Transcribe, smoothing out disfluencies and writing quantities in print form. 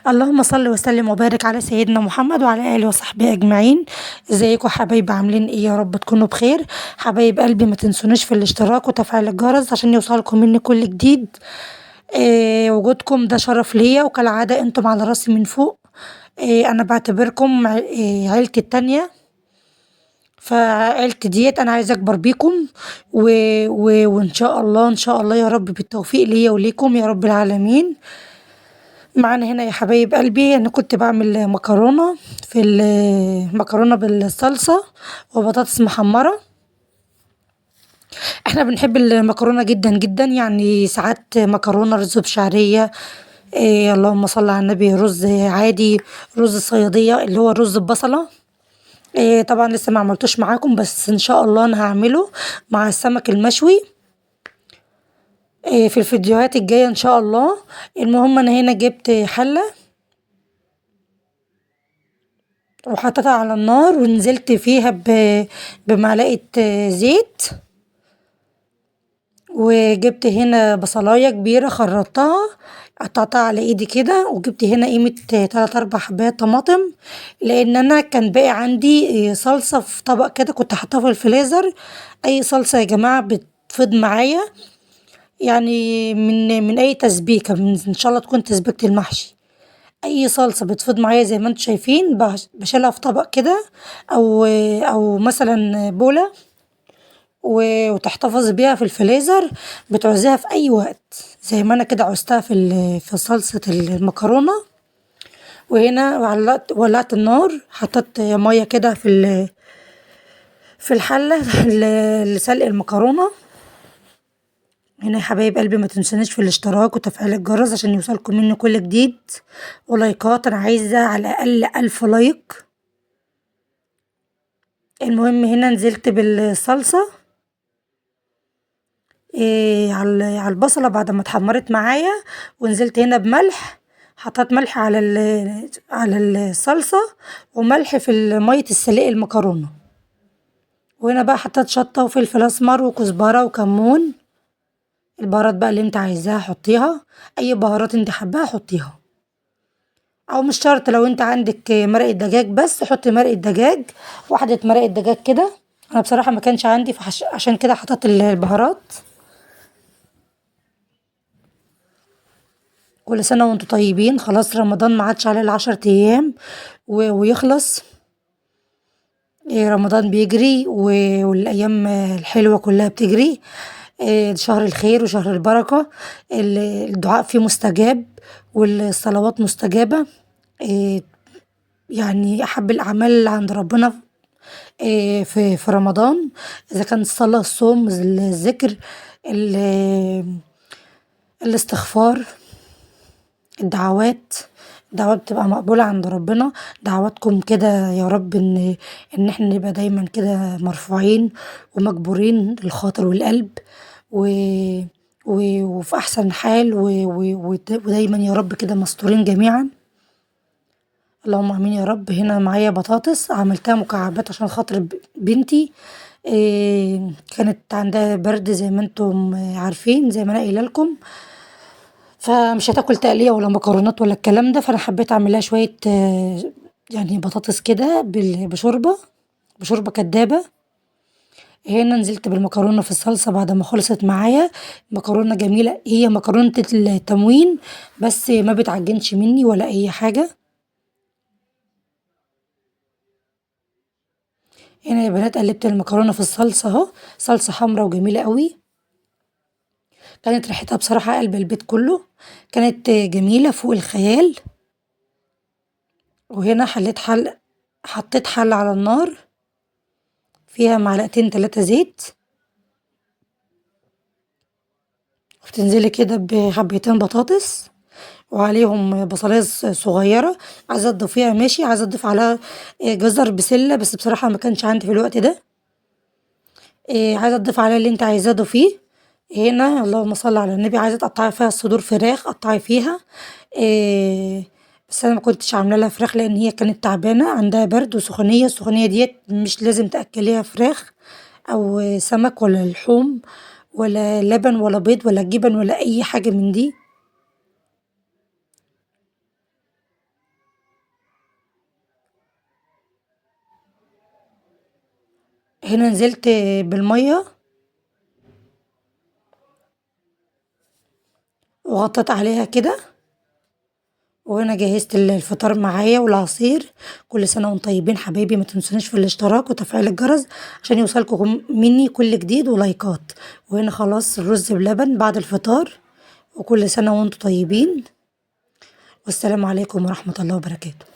اللهم صل وسلم وبارك على سيدنا محمد وعلى آله وصحبه أجمعين. ازيكم حبايب، عاملين ايه؟ يا رب تكونوا بخير. حبايب قلبي ما تنسونيش في الاشتراك وتفعيل الجرس عشان يوصلكم مني كل جديد. وجودكم ده شرف ليا، وكالعادة انتم على راسي من فوق. انا بعتبركم عيلتي التانية، فعيلتي ديت انا عايزة اكبر بيكم، وان شاء الله ان شاء الله يا رب بالتوفيق ليا وليكم يا رب العالمين. معانا هنا يا حبايب قلبي انا كنت بعمل مكرونة في مكرونة بالصلصة وبطاطس محمرة. احنا بنحب المكرونة جدا جدا، ساعات مكرونة رز بشعرية، اللهم صل على النبي، رز عادي، رز صيادية اللي هو الرز ببصلة. طبعا لسه ما عملتوش معاكم، بس ان شاء الله انا هعمله مع السمك المشوي، في الفيديوهات الجاية ان شاء الله. المهم انا هنا جبت حلة وحطيتها على النار ونزلت فيها بمعلقة زيت، وجبت هنا بصلاية كبيرة خرطتها قطعتها على ايدي كده، وجبت هنا قيمة 3-4 حبايات طماطم، لان انا كان باقي عندي صلصة في طبق كده كنت حاطاه في الفريزر. اي صلصة يا جماعة بتفيض معايا، من اي تسبيكة، ان شاء الله تكون تسبيكة المحشي، اي صلصة بتفيض معايا زي ما انتم شايفين بشيلها في طبق كده او مثلا بولة، وتحتفظ بيها في الفريزر، بتعوزيها في اي وقت زي ما انا كده عوزتها في صلصة المكرونة. وهنا ولعت النار، حطيت مية كده في الحلة لسلق المكرونة. هنا يا حبايب قلبي ما تنسونيش في الاشتراك وتفعيل الجرس عشان يوصلكم مني كل جديد، ولايكات، انا عايزة على الاقل 1000 لايك. المهم هنا نزلت بالصلصة، على البصلة بعد ما اتحمرت معايا، ونزلت هنا بملح، حطيت ملح على الصلصة وملح في مية السليق المكرونة. وهنا بقى حطيت شطة وفلفل اسمر وكزبرة وكمون، البهارات بقى اللي انت عايزاها حطيها، اي بهارات انت حباها حطيها، او مش شرط، لو انت عندك مرقة دجاج بس حطي مرقة دجاج، واحدة مرقة دجاج كده. انا بصراحة ما كانش عندي عشان كده حطيت البهارات. كل سنة وانتم طيبين، خلاص رمضان ما عادش عليه العشر ايام ويخلص. رمضان بيجري والايام الحلوة كلها بتجري. شهر الخير وشهر البركة، الدعاء فيه مستجاب والصلوات مستجابة. أحب الأعمال عند ربنا، في رمضان، إذا كان الصلاة، الصوم، الذكر، الاستغفار، الدعوات، الدعوات بتبقى مقبولة عند ربنا. دعواتكم كده يا رب إن إحنا نبقى دايما كده مرفوعين ومجبورين الخاطر والقلب، وفي أحسن حال، ودايما يا رب كده مستورين جميعا، اللهم آمين يا رب. هنا معايا بطاطس عملتها مكعبات عشان خاطر بنتي، كانت عندها برد زي ما انتم عارفين، زي ما انا قايله لكم، فمش هتاكل تقليه ولا مكرونات ولا الكلام ده، فانا حبيت اعمل لها شويه، بطاطس كده بشوربه كدابه. هنا نزلت بالمكرونه في الصلصه بعد ما خلصت معايا، مكرونه جميله، هي مكرونه التموين بس ما بتعجنش مني ولا اي حاجه. هنا يا بنات قلبت المكرونه في الصلصه اهو، صلصه حمرا وجميله قوي، كانت ريحتها بصراحه قلب البيت كله، كانت جميله فوق الخيال. وهنا حطيت حله على النار فيها معلقتين 3 زيت، وبتنزلي كده بحبتين بطاطس وعليهم بصلايه صغيره، عايزه تضيفيها ماشي، عايزه تضيف عليها جزر بسله بس بصراحه ما كانش عندي في الوقت ده، عايزه تضيف عليها اللي انت عايزاه ضيفيه. هنا اللهم صل على النبي، عايزه تقطعي فيها صدور فراخ قطعي فيها، بس انا ما كنتش عامله لها فراخ لان هي كانت تعبانه عندها برد وسخونيه، السخونيه ديت مش لازم تاكليها فراخ او سمك ولا لحوم ولا لبن ولا بيض ولا جبن ولا اي حاجه من دي. هنا نزلت بالمية وغطيت عليها كده. وهنا جهزت الفطار معايا والعصير. كل سنة وانتم طيبين حبايبي، ما تنسونيش في الاشتراك وتفعيل الجرس عشان يوصلكم مني كل جديد ولايكات. وهنا خلاص الرز بلبن بعد الفطار. وكل سنة وانتم طيبين، والسلام عليكم ورحمة الله وبركاته.